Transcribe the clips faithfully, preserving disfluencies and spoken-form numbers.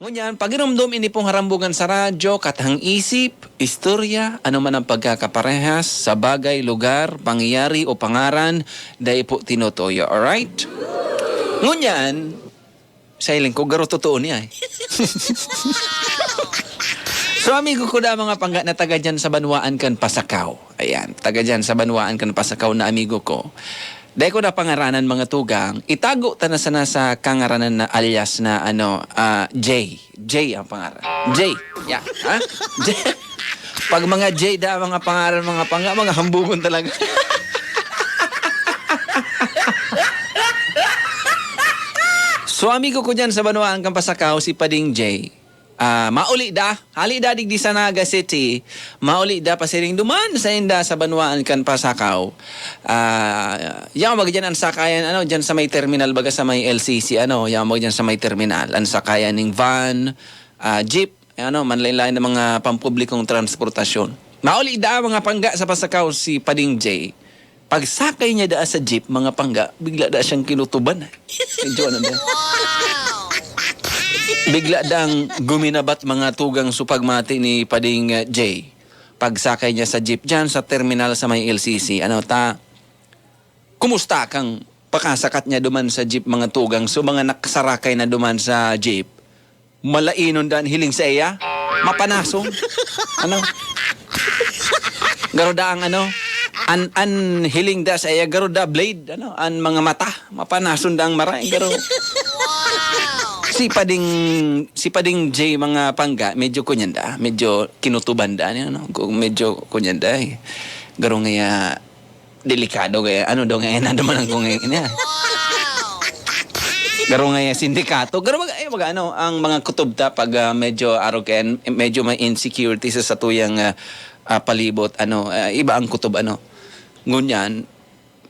Ngunyan, pagiromdom ini pong harambugan sa radyo, katang isip, istorya, ano man ang pagkakaparehas sa bagay, lugar, pangyayari o pangaran, dai po tinutuyo. Alright? Ngunyan, sa hiling ko, garo totoo niya eh. So, amigo ko da mga pangga na taga dyan sa banwaan kan Pasakaw. Ayan, taga dyan sa banwaan kan Pasakaw na amigo ko. Dai ko na pangaranan mga tugang, itago ta na sana sa kangaranan na alias na ano, ah, J. J ang pangaran. J. Yeah. Ha? J. Pag mga J da, mga pangaran, mga pangga, mga hambugon talaga. So, amigo ko dyan sa banwaan kan Pasakaw, si Pading J. Ah, mauli da. Hali da digdi sa Naga City. Mauli da pasiring duman sa inda sa banwaan kan Pasakaw. Ah, yaon baga dyan ang sakayan, ano, dyan sa may terminal baga sa may L C C, ano, yaon baga dyan sa may terminal. Ang sakayan ning van, ah, jeep, ano, manlain-lain na mga pampublikong transportasyon. Mauli da mga pangga sa Pasakaw si Pading J. Pagsakay niya daa sa jeep, mga pangga, bigla daa siyang kinutuban. Medyo ano na. Bigla dang guminabat mga tugang supagmati ni Pading, eh, J. Pagsakay niya sa jeep dyan sa terminal sa may L C C, ano, ta, kumusta kang pakasakat niya duman sa jeep, mga tugang? So, mga nakasarakay na duman sa jeep, malainon dan hiling sa iya, mapanason. Ano? Garo da ang ano, an, an hiling da sa iya, garo da blade, ano, an mga mata, mapanason da ang maray, garo. Si Pading, si Pading J, mga pangga, medyo kunyan da, medyo kinutuban da, ano, medyo kunyan da, eh. Garo ngaya, delikado kaya, ano daw nga yan, ano man ang kung ngayon niya. Garo nga yan, sindikato. Garo mag, eh, mag, ano, ang mga kutob ta pag, ah, medyo arog kaya, medyo may insecurity sa satuyang, ah, ah, palibot, ano, ah, iba ang kutob, ano. Ngunyan,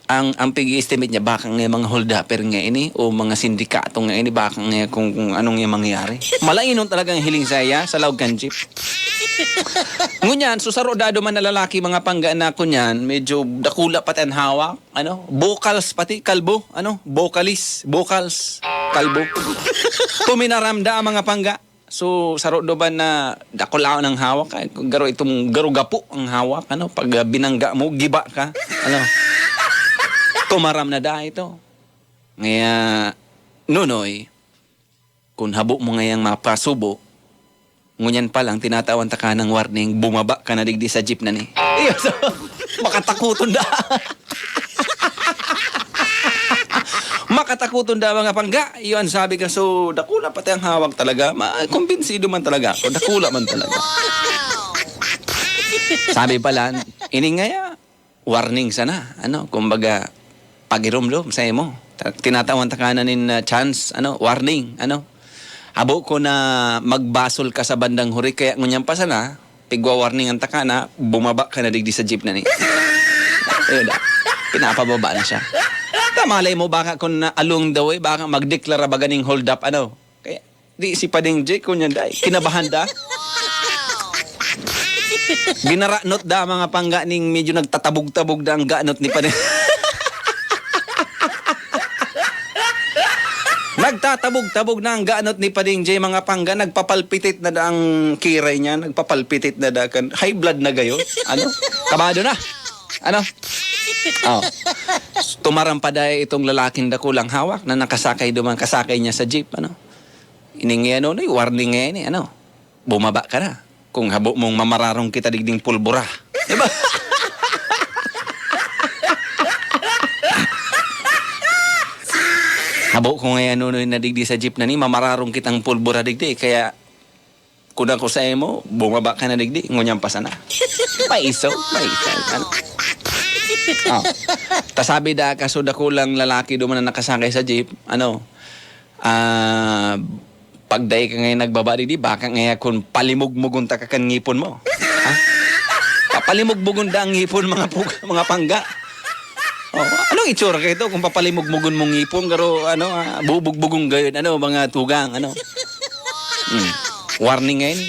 ang, ang pag-estimate niya, baka nga mga hold-upper nga ini, o mga sindikato nga ini, baka nga kung, kung anong yung mangyayari. Malainon talaga ang hiling sa iya, sa laog kan jeep. Ngunyan, so saro dado man na lalaki, mga pangga na kunyan, medyo dakula pati ang hawak, ano, vocals pati, kalbo, ano, vocalist, vocals, kalbo. Tuminaram da ang mga pangga. So, saro do ba na dakulaon ang hawak, ay, garo itong garo gapo ang hawak, ano, pag, ah, binangga mo, giba ka, ano, tumaram na da ito. Ngaya, Nonoy, kun habo mo ngayang mapasubo, ngunyan pa lang, tinatawan ta ka ng warning, bumaba ka na digdi sa jeep na ni. Iyo, so, makatakuton da. Makatakuton da, mga pangga. Iyo ang sabi ka, so, dakula pati ang hawak talaga. Ma-, kumbinsido man talaga ako. Dakula man talaga. Sabi pala, ini ngaya, warning sana, ano, kumbaga, pagiromdom sa imo. Ta-, tinatawan ta ka na nin, ah, chance, ano, warning, ano. Habo ko na magbasol ka sa bandang huri, kaya ngunyan pa sana, pigwa-warningan ta ka na bumaba ka na digdi sa jeep na ni. Ayun na, pinapababa na siya. Ta, malay mo, baka kung na along the way, baka magdeklara ba ganing hold up, ano. Kaya, di si Pading J, kunyan da, eh. Kinabahan da. Ginaranot da, mga pangga ning medyo nagtatabog-tabog da ang ganot ni Pading. Nagtatabog-tabog na ang ganot ni Pading J, mga pangga. Nagpapalpitit na da ang kiray niya. Nagpapalpitit na da kan high blood na gayon. Ano? Kabado na. Ano? Oh. Tumaram pa dai itong lalaking dakulang hawak na nakasakay duman, kasakay niya sa jeep, ano? Ining ano, warning ngayon eh, ano? Bumaba ka na. Kung habo mong mamararong kita digding pulbura. Diba? Habo ko ngayon, ano, na digdi sa jeep na ni, mamararong kitang pulbura digdi. Kaya, kung ako sa imo, bumaba ka na digdi, ngunyan pa sana. Maiso, maiso. Ano? Oh. Tasabi da, kaso dakulang lalaki duman na nakasakay sa jeep, ano, ah, pag dai ka ngayon nagbaba digdi, baka ngayon kung palimugmugon ta ka kan ngipon mo. Ha? Papalimugmugon da ang ngipon, mga pug-, mga pangga. Oh, anong itsura ka ito kung papalimugmugon mong ngipon, garo, ano, ah, bubugbugon gayon, ano, mga tugang, ano? Hmm. Warning ngayon.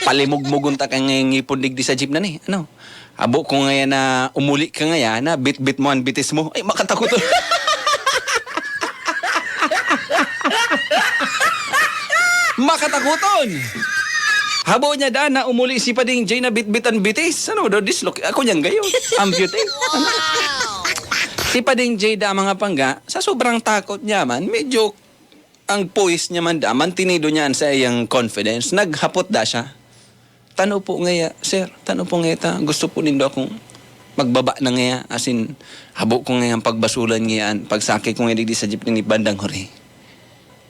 Palimugmugon ta ka ngayon ngipon digdi sa jeep na ni, ano? Abo ko ngayon na umuli ka ngayon, na bitbit mo ang bitis mo. Ay, makatakot. Katakuton! Habo niya da na umuli si Pading Jay na bitbit an bitis. Ano daw, dislocate? Ako niyang gayon. Amputate. Si Pading Jay da, mga pangga, sa sobrang takot niya man, medyo ang poise niya man da, mantinido niya an saiyang confidence. Naghapot da siya. Tano po ngaya, sir, tano po ngaya ta. Gusto po nindo akong magbaba na ngaya. As in, habo ko ngaya ang pagbasulan ngayaan. Pagsakay ko ngaya digdi sa jeep ni Bandang Huri.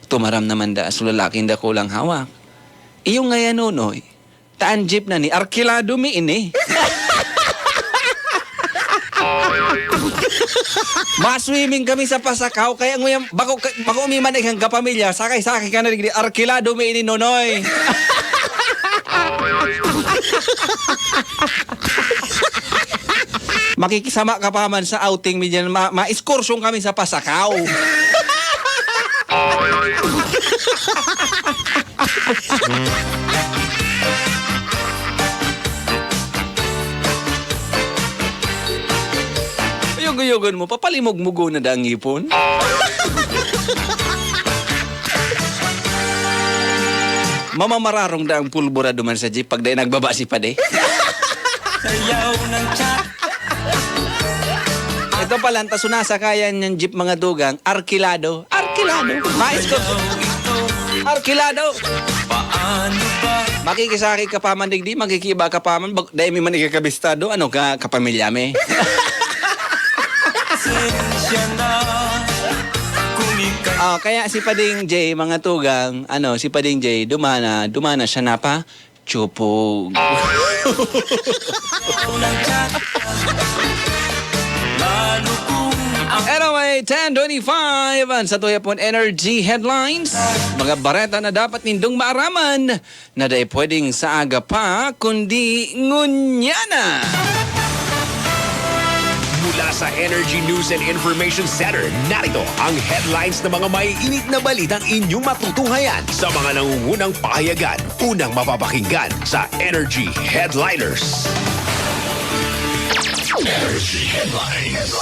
Tumaram naman da, so lalaking dakulang hawak. Iyo ngaya, Nonoy. Taan jeep na ni, arkilado mi ini. Maswimming kami sa Pasakaw, kaya nguyan, bako, bako mi man ikhang kapamilya, sakay-sakay ka na digdi, arkilado mi ini, Nonoy. Makikisama ka pa man sa outing mi dyan, ma-, ma-excursion kami sa Pasakaw. Uyog-uyogon mo, papalimog-mugo na da ang ngipon. Mamamararong da ang pulbura duman sa jeep pag dai nagbaba si Pade. Sayaw ng chat. Ito pala, ang tasunasa kaya niyang jeep, mga dugang, arkilado. Arkilado. Mais ko. Arkilado. Paano ba? Makikisakit ka pa man digdi, makikiba ka pa man, bag-, dai mi man ikakabistado, ano ka, kapamilya mi? Pasensya na kung ikaw Oh, kaya si Pading J, mga tugang, ano, si Pading J, dumana, dumana siya na pa, chupog. Anyway, ten twenty-five, an satuya pon Energy Headlines. Mga bareta na dapat nindong maaraman na dai pwedeng sa aga pa, kundi ngunyan na. Mula sa Energy News and Information Center, narito ang headlines ng mga maiinit na balitang inyong matutunghayan sa mga nangungunang pahayagan. Unang mapapakinggan sa Energy Headliners. Energy Headlines.